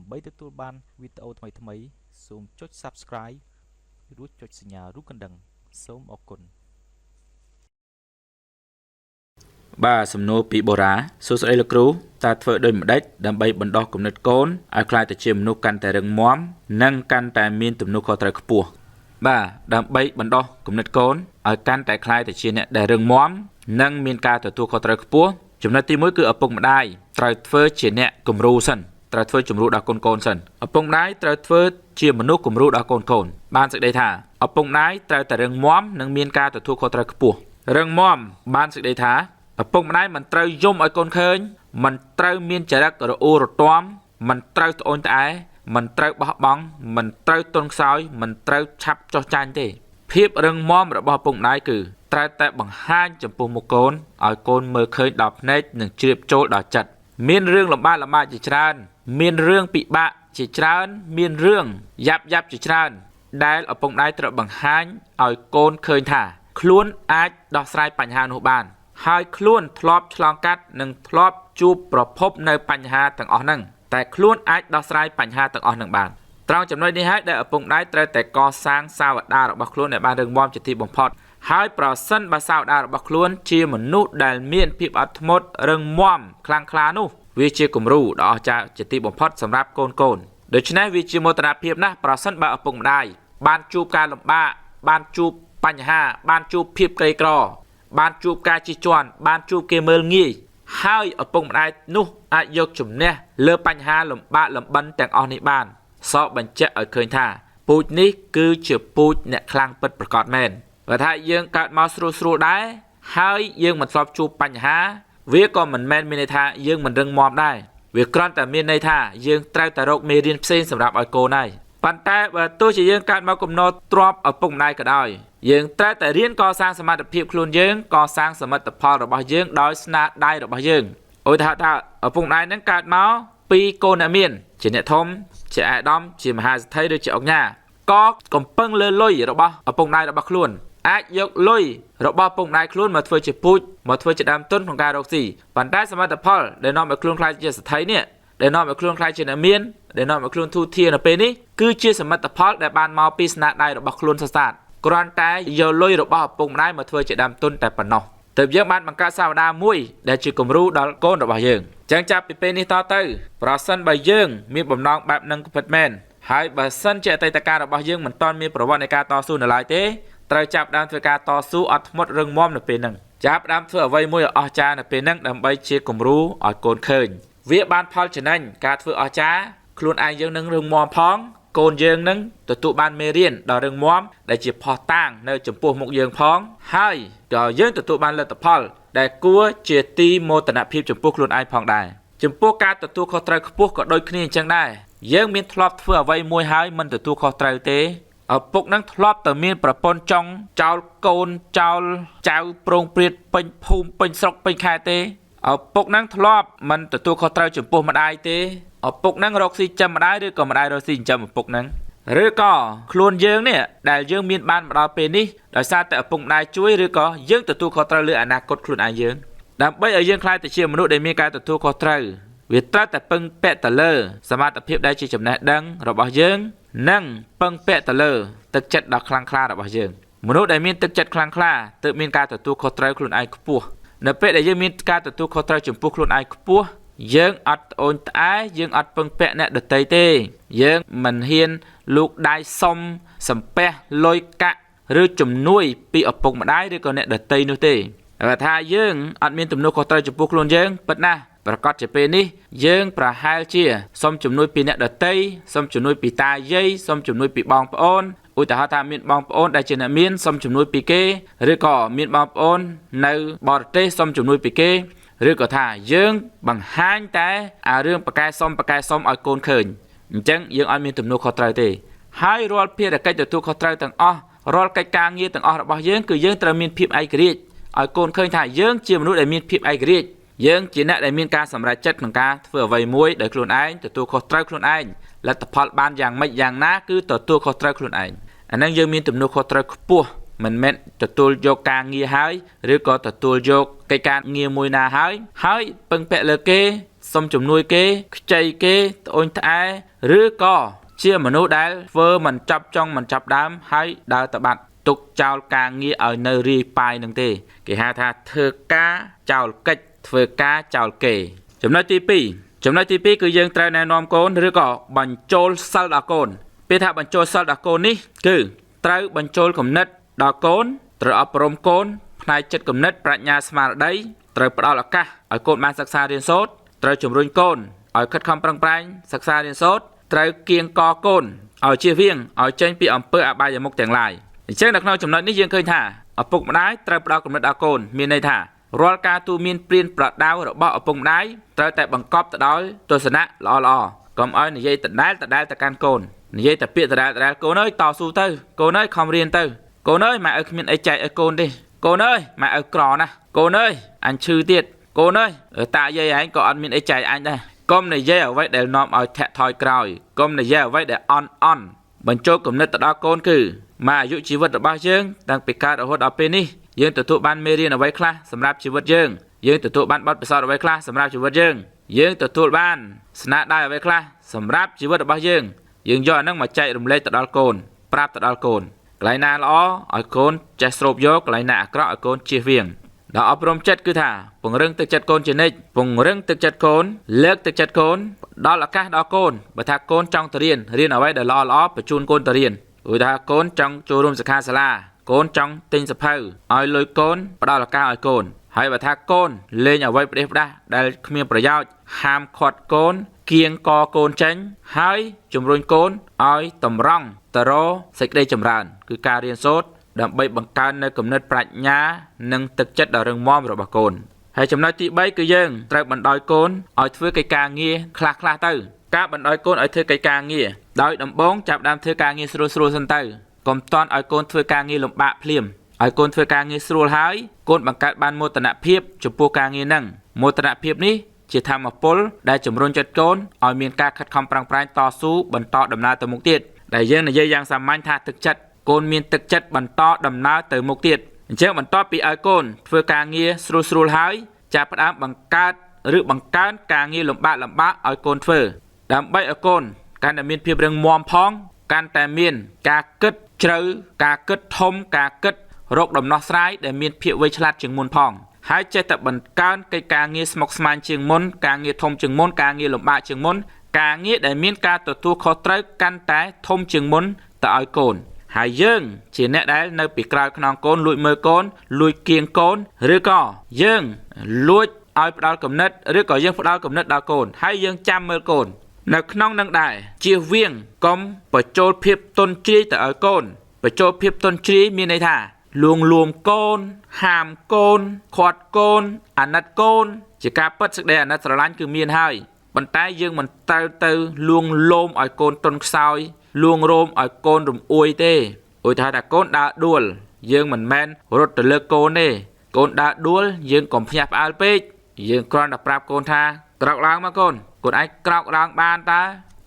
ដើម្បីទទួលបានវីដេអូថ្មីៗសូមចុច Subscribe រួចចុចសញ្ញារូបកណ្ដឹងសូមអរគុណ បាទសំណួរពីបូរ៉ាសួស្តីលោកគ្រូតើធ្វើដូចម្ដេចដើម្បីបណ្ដុះគំនិតកូនឲ្យក្លាយទៅជាមនុស្សកាន់តែរឹងមាំនិងកាន់តែមានទំនួលខុសត្រូវខ្ពស់បាទដើម្បីបណ្ដុះគំនិតកូនឲ្យកាន់តែក្លាយទៅជាអ្នកដែលរឹងមាំនិងមានការទទួលខុសត្រូវខ្ពស់ចំណុចទី1គឺឪពុកម្ដាយត្រូវធ្វើជាអ្នកគំរូសិនត្រូវធ្វើជំរូដល់កូនកូនសិនឪពុកម្ដាយត្រូវធ្វើជាមនុស្សគំរូដល់កូនកូនបានសេចក្តីថាឪពុកម្ដាយត្រូវតែរឹងមាំនិងមានការទទួលខុសត្រូវខ្ពស់រឹងមាំបានសេចក្តីថាឪពុកម្ដាយមិនត្រូវយំឲ្យកូនឃើញមិនត្រូវមានចរិតរអ៊ូរទាំមិនត្រូវត្អូញត្អែមិនត្រូវបោះបង់មិនត្រូវទន់ខ្សោយមិនត្រូវឆាប់ចុះចាញ់ទេភាពរឹងមាំរបស់ឪពុកម្ដាយគឺត្រូវតែបង្ហាញចំពោះមុខកូនឲ្យកូនមើលឃើញដល់ភ្នែកនិងជ្រាបចូលដល់ចិត្តមានរឿងលំបាកលំបាកជាច្រើនមានរឿងពិបាកជាច្រើនមានរឿងយ៉ាប់យ៉ាប់ជាច្រើនដែលឪពុកម្ដាយត្រូវបង្ហាញឲ្យកូនឃើញថាខ្លួនអាចដោះស្រាយបញ្ហានោះបានហើយខ្លួនធ្លាប់ឆ្លងកាត់និងធ្លាប់ជួបប្រភពនៅបញ្ហាទាំងអស់ហ្នឹងតែខ្លួនអាចដោះស្រាយបញ្ហាទាំងអស់ហ្នឹងបានត្រង់ចំណុចនេះហើយដែលឪពុកម្ដាយត្រូវតែកសាងសាវតារបស់ខ្លួនឲ្យបានរឹងមាំជាទីបំផុតហើយប្រសិនបើសាវតារបស់ខ្លួនជាមនុស្សដែលមានភាពអត់ធ្មត់រឹងមាំខ្លាំងក្លានោះវាជាគំរូដ៏អស្ចារ្យជាទីបំផុតសម្រាប់កូនកូនដូច្នេះវាជាមោទនភាពណាស់ប្រសិនបើឪពុកម្ដាយបានជួបការលំបាកបានជួបបញ្ហាបានជួបភាពក្រីក្របានជួបការជិះជាន់បានជួបគេមើលងាយហើយឪពុកម្ដាយនោះអាចយកជំនះលើបញ្ហាលំបាកលំបិនទាំងអស់នេះបានសបញ្ជាក់ឲ្យឃើញថាពូជនេះគឺជាពូជអ្នកខ្លាំងពិតប្រាកដមែនបើថាយើងកើតមកស្រួលស្រួលដែរហើយយើងមិនធ្លាប់ជួបបញ្ហាវាក៏មិនមែនមានន័យថាយើងមិនរឹងមាំដែរវាគ្រាន់តែមានន័យថាយើងត្រូវតែរកមេរៀនផ្សេងសម្រាប់ឲ្យកូនហើយប៉ុន្តែបើទោះជាយើងកើតមកកំណត់ទ្របឪពុកម្ដាយក៏ដោយយើងត្រូវតែរៀនកសាងសមត្ថភាពខ្លួនយើងកសាងសមិទ្ធផលរបស់យើងដោយស្នាដៃរបស់យើងឧទាហរណ៍ថាឪពុកម្ដាយនឹងកើតមកពីកូនអ្នកមានជាអ្នកធំជាឯកឧត្តមជាមហាសេដ្ឋីឬជាឧកញ៉ាក៏កំពឹងលើលុយរបស់ឪពុកម្ដាយរបស់ខ្លួនអាចយកលុយរបស់ឪពុកម្ដាយខ្លួនមកធ្វើជាពូជមកធ្វើជាដើមទុនក្នុងការរកស៊ីប៉ុន្តែសមិទ្ធផលដែលនាំឲ្យខ្លួនក្លាយជាសេដ្ឋីនេះដែលនាំឲ្យខ្លួនក្លាយជាអ្នកមានដែលនាំឲ្យខ្លួនធូរធារនៅពេលនេះគឺជាសមិទ្ធផលដែលបានមកពីស្នាដៃរបស់ខ្លួនសុទ្ធសាធគ្រាន់តែយកលុយរបស់ឪពុកម្ដាយមកធ្វើជាដើមទុនតែប៉ុណ្ណោះទើបយើងបានបង្កើតសាវតាមួយដែលជាគំរូដល់កូនរបស់យើងចឹងចាប់ពីពេលនេះតទៅប្រសិនបើយើងមានបំណងបែបនឹងពិតមែនហើយបើសិនជាអតីតកាលរបស់យើងមិនទាន់មានប្រវត្តិនៃការតស៊ូនៅឡើយទេត្រូវចាប់ដើមធ្វើការតស៊ូអត់ធ្មត់រឹងមាំនៅពេលហ្នឹងចាប់ដើមធ្វើអ្វីមួយឲ្យអស្ចារ្យនៅពេលហ្នឹងដើម្បីជាគំរូឲ្យកូនឃើញវាបានផលចំណេញការធ្វើអស្ចារ្យខ្លួនឯងយើងនឹងរឹងមាំផងកូនយើងនឹងទទួលបានមេរៀនដ៏រឹងមាំដែលជាផុសតាងនៅចំពោះមុខយើងផងហើយក៏យើងទទួលបានលទ្ធផលដែលគួរជាទីមោទនភាពចំពោះខ្លួនឯងផងដែរចំពោះការទទួលខុសត្រូវខ្ពស់ក៏ដូចគ្នាអញ្ចឹងដែរយើងមានធ្លាប់ធ្វើអ្វីមួយហើយមិនទទួលខុសត្រូវទេឪពុកនឹងធ្លាប់តែមានប្រពន្ធចង់ចោលកូនចោលចៅប្រងព្រាតពេញភូមិពេញស្រុកពេញខេត្តទេឪពុកនឹងធ្លាប់មិនទទួលខុសត្រូវចំពោះម្ដាយទេឪពុកនឹងរកស៊ីចិញ្ចឹមម្ដាយឬក៏ម្ដាយរកស៊ីចិញ្ចឹមឪពុកនឹងឬក៏ខ្លួនយើងនេះដែលយើងមានបានមកដល់ពេលនេះដោយសារតែឪពុកម្ដាយជួយឬក៏យើងទទួលខុសត្រូវលើអនាគតខ្លួនឯងយើងដើម្បីឲ្យយើងក្លាយទៅជាមនុស្សដែលមានការទទួលខុសត្រូវវាត្រូវតែពឹងពាក់ទៅលើសមត្ថភាពដែលជាចំណេះដឹងរបស់យើងនិងពឹងពាក់ទៅលើទឹកចិត្តដ៏ខ្លាំងក្លារបស់យើងមនុស្សដែលមានទឹកចិត្តខ្លាំងក្លាទើបមានការទទួលខុសត្រូវខ្លួនឯងខ្ពស់នៅពេលដែលយើងមានការទទួលខុសត្រូវចំពោះខ្លួនឯងខ្ពស់យើងអត់ត្អូញត្អែយើងអត់ពឹងពាក់អ្នកដទៃទេយើងមិនហ៊ានលូកដៃសុំសំពះលុយកាក់ឬជំនួយពីឪពុកម្ដាយឬក៏អ្នកដទៃនោះទេបើថាយើងអត់មានទំនួលខុសត្រូវចំពោះខ្លួនយើងពិតណាស់ប្រកាសជាពេលនេះយើងប្រហែលជាសុំជំនួយពីអ្នកដទៃសុំជំនួយពីតាយាយសុំជំនួយពីបងប្អូនឧទាហរណ៍ថាមានបងប្អូនដែលជាអ្នកមានសុំជំនួយពីគេឬក៏មានបងប្អូននៅបរទេសសុំជំនួយពីគេឬក៏ថាយើងបង្ហាញតែអារឿងប្រកែសុំប្រកែសុំឲ្យកូនឃើញអញ្ចឹងយើងអត់មានទំនួលខុសត្រូវទេហើយរាល់ភារកិច្ចទទួលខុសត្រូវទាំងអស់រាល់កិច្ចការងារទាំងអស់របស់យើងគឺយើងត្រូវមានភាពឯករាជ្យឲ្យកូនឃើញថាយើងជាមនុស្សដែលមានភាពឯករាជ្យយើងជាអ្នកដែលមានការសម្រេចចិត្តក្នុងការធ្វើអ្វីមួយដោយខ្លួនឯងទទួលខុសត្រូវខ្លួនឯងលទ្ធផលបានយ៉ាងម៉េចយ៉ាងណាគឺទទួលខុសត្រូវខ្លួនឯងអាហ្នឹងយើងមានទំនួលខុសត្រូវខ្ពស់មិនមែនទទួលយកការងារហើយឬក៏ទទួលយកកិច្ចការងារមួយណាហើយហើយពឹងពាក់លើគេ សុំជំនួយគេខ្ចីគេត្អូញត្អែឬក៏ជាមនុស្សដែលធ្វើមិនចាប់ចុងមិនចាប់ដើមហើយដើរទៅបាត់ទុកចោលការងារឲ្យនៅរាយប៉ាយនឹងទេគេហៅថាធ្វើការចោលកិច្ចធ្វើការចោលគេចំណុចទី2ចំណុចទី2គឺយើងត្រូវណែនាំកូនឬក៏បញ្ចូលសិលដល់កូនពេលថាបញ្ចូលសិលដល់កូននេះគឺត្រូវបញ្ចូលគំនិតដល់កូនត្រូវអប់រំកូនផ្នែកចិត្តគំនិតប្រាជ្ញាស្មារតីត្រូវផ្ដល់ឱកាសឲ្យកូនបានសិក្សារៀនសូត្រត្រូវជំរុញកូនឲ្យខិតខំប្រឹងប្រែងសិក្សារៀនសូត្រត្រូវគៀងកកូនឲ្យជៀសវាងឲ្យចេញពីអំពើអបាយមុខទាំងឡាយអញ្ចឹងនៅក្នុងចំណុចនេះយើងឃើញថាឪពុកម្ដាយត្រូវផ្ដល់គំនិតដល់កូនមានន័យថារាល់ការទូមានព្រានប្រដៅរបស់ឪពុកម្ដាយត្រូវតែបង្កប់ទៅដោយទស្សនៈល្អៗកុំឲ្យនិយាយដដែលដដែលទៅកាន់កូននិយាយតែពាក្យដដែលដដែលកូនអើយតស៊ូទៅកូនអើយខំរៀនទៅកូនអើយម៉ែឪគ្មានអីចែកឲ្យកូនទេកូនអើយម៉ែឪក្រណាស់កូនអើយអញឈឺទៀតកូនអើយតាយាយឯងក៏អត់មានអីចែកអញដែរកុំនិយាយអ្វីដែលនាំឲ្យធាក់ថយក្រោយកុំនិយាយអ្វីដែលអន់អន់បញ្ចូលគំនិតទៅដល់កូនគឺមកអាយុជីវិតរបស់យើងតាំងពីកើតរហូតដល់ពេលនេះយើងទទួលបានមេរៀនអ្វីខ្លះសម្រាប់ជីវិតយើងយើងទទួលបានបទពិសោធន៍អ្វីខ្លះសម្រាប់ជីវិតយើងយើងទទួលបានស្នាដៃអ្វីខ្លះសម្រាប់ជីវិតរបស់យើងយើងយកអាហ្នឹងមកចែករំលែកទៅដល់កូនប្រាប់ទៅដល់កូនកន្លែងណាល្អឲ្យកូនចេះស្រូបយកកន្លែងណាអាក្រក់ឲ្យកូនជៀសវាងដល់អប់រំចិត្តគឺថាពង្រឹងទឹកចិត្តកូនជានិច្ចពង្រឹងទឹកចិត្តកូនលើកទឹកចិត្តកូនផ្ដល់ឱកាសដល់កូនបើថាកូនចង់ទៅរៀនរៀនអ្វីដែលល្អល្អបញ្ជូនកូនទៅរៀនឧទាហរណ៍កូនចង់ចូលរួមសិក្ខាសាលាកូនចង់ទិញសភៅឲ្យលុយកូនផ្ដល់ឱកាសឲ្យកូនហើយបើថាកូនលេងអ្វីផ្ដេសផ្ដាស់ដែលគ្មានប្រយោជន៍ហាមឃាត់កូនគៀងកកូនចេញហើយជំរុញកូនឲ្យតម្រង់ទៅរកសេចក្តីចម្រើនគឺការរៀនសូត្រដើម្បីបង្កើននូវគំនិតប្រាជ្ញានិងទឹកចិត្តដ៏រឹងមាំរបស់កូនហើយចំណុចទី3គឺយើងត្រូវបណ្ដោយកូនឲ្យធ្វើកិច្ចការងារខ្លះៗទៅការបណ្ដោយកូនឲ្យធ្វើកិច្ចការងារដោយដំបូងចាប់ដើមធ្វើការងារស្រួលៗសិនទៅកុំតន់ឲ្យកូនធ្វើការងារលំបាកភ្លាមឲ្យកូនធ្វើការងារស្រួលហើយកូនបង្កើតបានមោទនភាពចំពោះការងារហ្នឹងមោទនភាពនេះជាធម៌ពលដែលជំរុញចិត្តកូនឲ្យមានការខិតខំប្រឹងប្រែងតស៊ូបន្តដំណើរទៅមុខទៀតដែលយើងនិយាយយ៉ាងសាមញ្ញថាទឹកចិត្តកូនមានទឹកចិត្តបន្តដំណើរទៅមុខទៀតអញ្ចឹងបន្ទាប់ពីឲ្យកូនធ្វើការងារស្រួលៗហើយចាប់ផ្ដើមបង្កើតឬបង្កើនការងារលំបាកៗឲ្យកូនធ្វើដើម្បីឲ្យកូនកាន់តែមានភាពរឹងមាំផងកាន់តែមានការគិតជ្រៅការគិតធំការគិតរកដំណោះស្រាយដែលមានភាពវៃឆ្លាតជាងមុនផងហើយចេះតែបង្កើនកិច្ចការងារស្មុគស្មាញជាងមុនការងារធំជាងមុនការងារលំបាកជាងមុនការងារដែលមានការទទួលខុសត្រូវកាន់តែធំជាងមុនទៅឲ្យកូនហើយយើងជាអ្នកដែលនៅពីក្រោយខ្នងកូនលួចមើលកូនលួចគៀងកូនឬក៏យើងលួចឲ្យផ្ដល់គំនិតឬក៏យើងផ្ដល់គំនិតដល់កូនហើយយើងចាំមើលកូននៅក្នុងនឹងដែរជៀសវាងកុំបញ្ចូលភាពទន់ជ្រាយទៅឲ្យកូនបញ្ចូលភាពទន់ជ្រាយមានន័យថាលួងលោមកូនហាមកូនខាត់កូនអាណិតកូនជាការពិតសេចក្តីអាណិតស្រឡាញ់គឺមានហើយប៉ុន្តែយើងមិនត្រូវទៅលួងលោមឲ្យកូនទន់ខ្សោយលួងរោមឲ្យកូនរំអួយទេឧទាហរណ៍ថាកូនដើរដួលយើងមិនមែនរត់ទៅលើកូនទេកូនដើរដួលយើងកុំភ្ញាក់ផ្អើលពេកយើងគ្រាន់តែប្រាប់កូនថាក្រោកឡើងមកកូនកូនឯងក្រោកឡើងបានតើ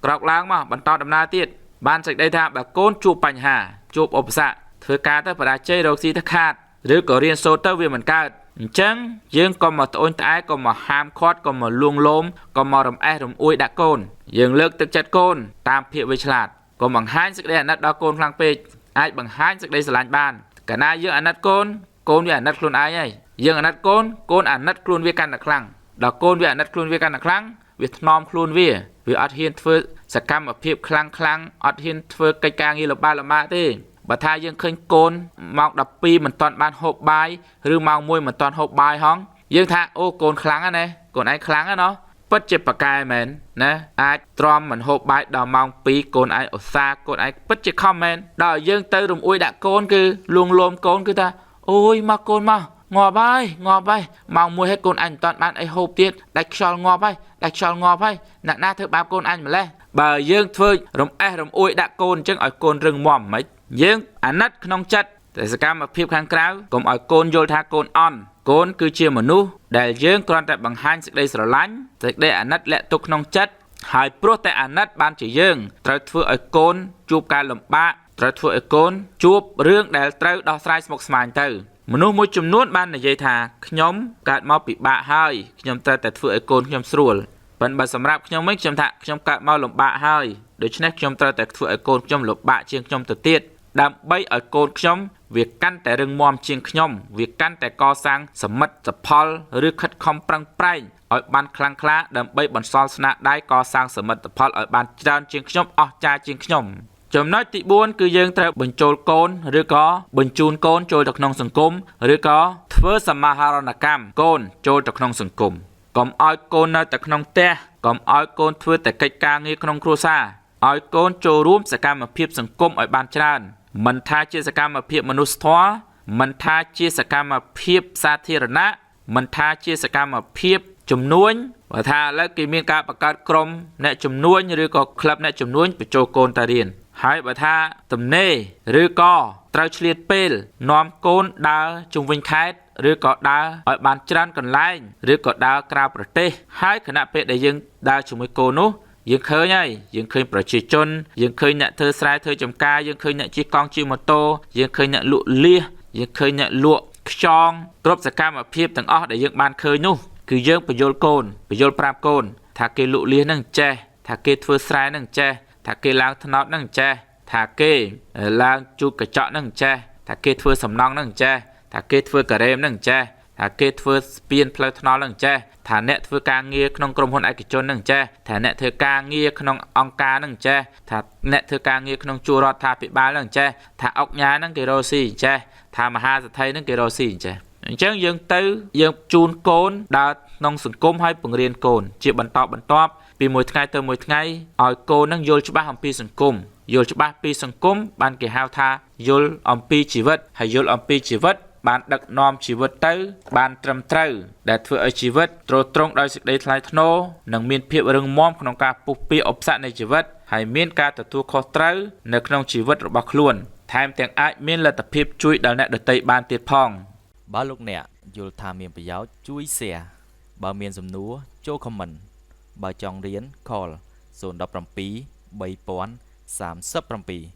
ក្រោកឡើងមកបន្តដំណើរទៀតបានសេចក្តីថាបើកូនជួបបញ្ហាជួបឧបសគ្គធ្វើការទៅបរាជ័យរកស៊ីទៅខាតឬក៏រៀនសូត្រទៅវាមិនកើតអញ្ចឹងយើងកុំមកត្អូញត្អែកុំមកហាមឃាត់កុំមកលួងលោមកុំមករំអេះរំអួយដាក់កូនយើងលើកទឹកចិត្តកូនតាមភាពវៃឆ្លាតកុំបង្ហាញសេចក្តីអាណិតដល់កូនខ្លាំងពេកអាចបង្ហាញសេចក្តីស្រឡាញ់បានកាលណាយើងអាណិតកូនកូនវាអាណិតខ្លួនឯងហើយយើងអាណិតកូនកូនអាណិតខ្លួនវាកាន់តែខ្លាំងដល់កូនវាអាណិតខ្លួនវាកាន់តែខ្លាំងវាថ្នមខ្លួនវាវាអត់ហ៊ានធ្វើសកម្មភាពខ្លាំងខ្លាំងអត់ហ៊ានធ្វើកិច្ចការងារលំបាកទេបើថាយើងឃើញកូនម៉ោង12មិនទាន់បានហូបបាយឬម៉ោង1មិនទាន់ហូបបាយហងយើងថាអូកូនខ្លាំងណាស់កូនឯងខ្លាំងណាស់ណោះពិតជាប៉ាកែមែនណាអាចទ្រាំមិនហូបបាយដល់ម៉ោង2កូនឯងឧស្សាហ៍កូនឯងពិតជាខំមែនដល់យើងទៅរំអួយដាក់កូនគឺលួងលោមកូនគឺថាអូយមកកូនមកងាប់ហើយងាប់ហើយម៉ោង1ហើយកូនអញមិនទាន់បានអីហូបទៀតដាច់ខ្យល់ងាប់ហើយដាច់ខ្យល់ងាប់ហើយអ្នកណាធ្វើបាបកូនអញម្លេះបើយើងធ្វើរំអេះរំអួយដាក់កូនអញ្ចឹងឲ្យកូនរឹងមាំហ្មងយើងអាណិតក្នុងចិត្តតែសកម្មភាពខាងក្រៅកុំឲ្យកូនយល់ថាកូនអន់កូនគឺជាមនុស្សដែលយើងគ្រាន់តែបង្ហាញសេចក្តីស្រឡាញ់សេចក្តីអាណិតលាក់ទុកក្នុងចិត្តហើយព្រោះតែអាណិតបានជាយើងត្រូវធ្វើឲ្យកូនជួបការលំបាកត្រូវធ្វើឲ្យកូនជួបរឿងដែលត្រូវដោះស្រាយស្មុគស្មាញទៅមនុស្សមួយចំនួនបាននិយាយថាខ្ញុំកើតមកពិបាកហើយខ្ញុំត្រូវតែធ្វើឲ្យកូនខ្ញុំស្រួល ប៉ុន្តែបើសម្រាប់ខ្ញុំវិញខ្ញុំថាខ្ញុំកើតមកលំបាកហើយដូច្នេះខ្ញុំត្រូវតែធ្វើឲ្យកូនខ្ញុំលំបាកជាងខ្ញុំទៅទៀតដើម្បីឲ្យកូនខ្ញុំវាកាន់តែរឹងមាំជាងខ្ញុំវាកាន់តែកសាងសមិទ្ធផលឬខិតខំប្រឹងប្រែងឲ្យបានខ្លាំងក្លាដើម្បីបន្សល់ស្នាដៃកសាងសមិទ្ធផលឲ្យបានច្រើនជាងខ្ញុំអស្ចារ្យជាងខ្ញុំចំណុចទី4គឺយើងត្រូវបញ្ចូលកូនឬក៏បញ្ជូនកូនចូលទៅក្នុងសង្គមឬក៏ធ្វើសមាហរណកម្មកូនចូលទៅក្នុងសង្គមកុំឲ្យកូននៅតែក្នុងផ្ទះកុំឲ្យកូនធ្វើតែកិច្ចការងារក្នុងគ្រួសារឲ្យកូនចូលរួមសកម្មភាពសង្គមឲ្យបានច្រើនមិនថាជាសកម្មភាពមនុស្សធម៌មិនថាជាសកម្មភាពសាធារណៈមិនថាជាសកម្មភាពជំនួញបើថាឥឡូវគេមានការបង្កើតក្រុមអ្នកជំនួញឬក៏ក្លឹបអ្នកជំនួញបញ្ចូលកូនតារៀនហើយបើថាទំនេរឬក៏ត្រូវឆ្លៀតពេលនាំកូនដើរជុំវិញខេត្តឬក៏ដើរឲ្យបានច្រើនកន្លែងឬក៏ដើរក្រៅប្រទេសហើយខណៈពេលដែលយើងដើរជាមួយកូននោះយើងឃើញហើយយើងឃើញប្រជាជនយើងឃើញអ្នកធ្វើស្រែធ្វើចម្ការយើងឃើញអ្នកជិះកង់ជិះម៉ូតូយើងឃើញអ្នកលក់លៀសយើងឃើញអ្នកលក់ខ្យងគ្រប់សកម្មភាពទាំងអស់ដែលយើងបានឃើញនោះគឺយើងបញ្យល់កូនបញ្យល់ប្រាប់កូនថាគេលក់លៀសនឹងចេះថាគេធ្វើស្រែនឹងចេះថាគេឡើងថ្នោតនឹងចេះថាគេឡើងជូតកញ្ចក់នឹងចេះថាគេធ្វើសំណង់នឹងចេះថាគេធ្វើការ៉េមនឹងចេះថាគេធ្វើស្ពានផ្លូវថ្នល់នឹងចេះថាអ្នកធ្វើការងារក្នុងក្រុមហ៊ុនឯកជននឹងចេះថាអ្នកធ្វើការងារក្នុងអង្គការនឹងចេះថាអ្នកធ្វើការងារក្នុងជួររដ្ឋាភិបាលនឹងចេះថាអុកញ៉ានឹងគេរកស៊ីចេះថាមហាសេដ្ឋីនឹងគេរកស៊ីចេះអញ្ចឹងយើងទៅយើងជូនកូនដើរក្នុងសង្គមហើយបង្រៀនកូនជាបន្តបន្ទាប់ពីមួយថ្ងៃទៅមួយថ្ងៃឲ្យកូននឹងយល់ច្បាស់អំពីសង្គមយល់ច្បាស់ពីសង្គមបានគេហៅថាយល់អំពីជីវិតហើយយល់អំពីជីវិតបានដឹកនាំជីវិតទៅបានត្រឹមត្រូវដែលធ្វើឲ្យជីវិតទ្រទ្រង់ដោយសេចក្តីថ្លៃថ្នូរនិងមានភាពរឹងមាំក្នុងការពុះពារឧបសគ្គនៃជីវិតហើយមានការទទួលខុសត្រូវនៅក្នុងជីវិតរបស់ខ្លួនថែមទាំងអាចមានលទ្ធភាពជួយដល់អ្នកដទៃបានទៀតផង បើលោកអ្នកយល់ថាមានប្រយោជន៍ជួយ Share បើមានសំណួរចូល Comment បើចង់រៀន Call 017 3037។